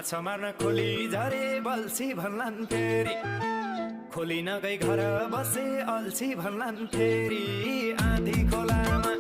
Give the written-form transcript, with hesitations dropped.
माछा मार्न खोली झरे बल्छी भन्लान् फेरि खोली नगई घर बसे अल्छी भन्लान् फेरि आँधी खोलामा